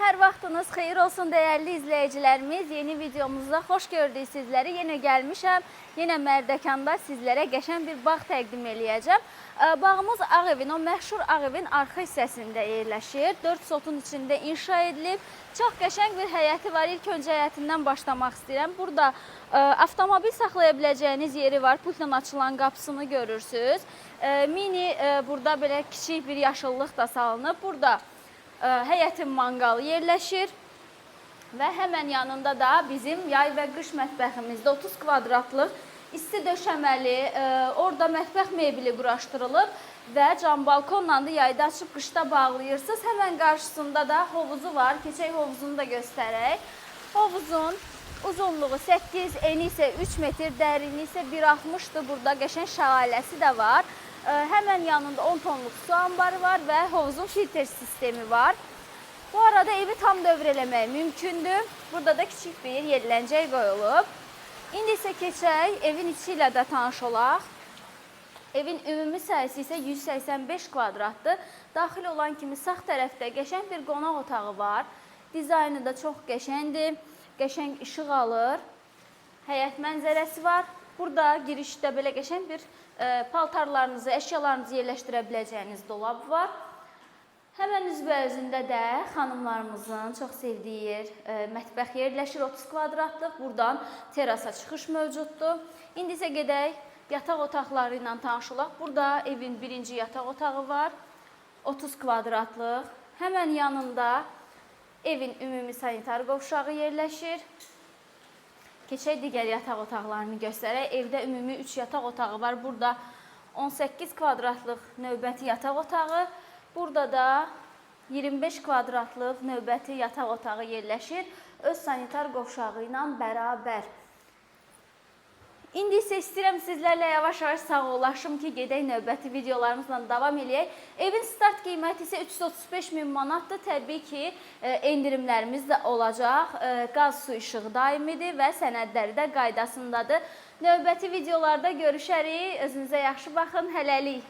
Hər vaxtınız xeyir olsun dəyərli izləyicilərimiz. Yeni videomuzda xoş gördük sizləri. Yenə gəlmişəm. Yenə Mərdəkanda sizlərə qəşəng bir bağ təqdim eləyəcəm. Bağımız Ağ Evin, o məşhur Ağ Evin arxa hissəsində yerləşir. 4 sotun içində inşa edilib. Çox qəşəng bir həyəti var. İlk öncə həyətindən başlamaq istəyirəm. Burada avtomobil saxlaya biləcəyiniz yeri var. Pultla açılan qapısını görürsüz. Mini burada belə kiçik bir yaşıllıq da salınıb. Burada həyətin manqalı yerləşir və həmən yanında da bizim yay və qış mətbəximizdə 30 kvadratlıq isti döşəməli, orada mətbəx mebeli quraşdırılıb və cam balkonla da yayda açıb qışda bağlayırsınız. Həmən qarşısında da hovuzu var. Keçək hovuzunu da göstərək. Hovuzun uzunluğu 8, eni isə 3 metr, dərinliyi isə 1,60-dır. Burada qəşəng şəlaləsi də var. Həmən yanında 10 tonluq su anbarı var və hovuzun filtr sistemi var. Bu arada evi tam dövr eləmək mümkündür. Burada da kiçik bir yerləncək qoyulub. İndi isə keçək evin içi ilə də tanış olaq. Evin ümumi sahəsi isə 185 kvadratdır. Daxil olan kimi sağ tərəfdə qəşəng bir qonaq otağı var. Dizaynı da çox qəşəngdir. Qəşəng işıq alır. Həyət mənzərəsi var. Burada girişdə belə qəşəng bir paltarlarınızı, əşyalarınızı yerləşdirə biləcəyiniz dolab var. Həmən üzbəüzündə də xanımlarımızın çox sevdiyi yer, mətbəx yerləşir, 30 kvadratlıq. Buradan terasa çıxış mövcuddur. İndi isə gedək yataq otaqları ilə tanış olaq. Burada evin birinci yataq otağı var, 30 kvadratlıq. Həmən yanında evin ümumi sanitar qovşağı yerləşir. Keçək digər yataq otaqlarını göstərək. Evdə ümumi 3 yataq otağı var. Burada 18 kvadratlıq növbəti yataq otağı. Burada da 25 kvadratlıq növbəti yataq otağı yerləşir. Öz sanitar qovşağı ilə bərabər. İndi isə istəyirəm sizlərlə yavaş-yavaş sağollaşım ki, gedək növbəti videolarımızla davam eləyək. Evin start qiyməti isə 335 min manatdır. Təbii ki, endirimlərimiz də olacaq. Qaz, su, işığı daimidir və sənədləri də qaydasındadır. Növbəti videolarda görüşərik. Özünüzə yaxşı baxın. Hələlik.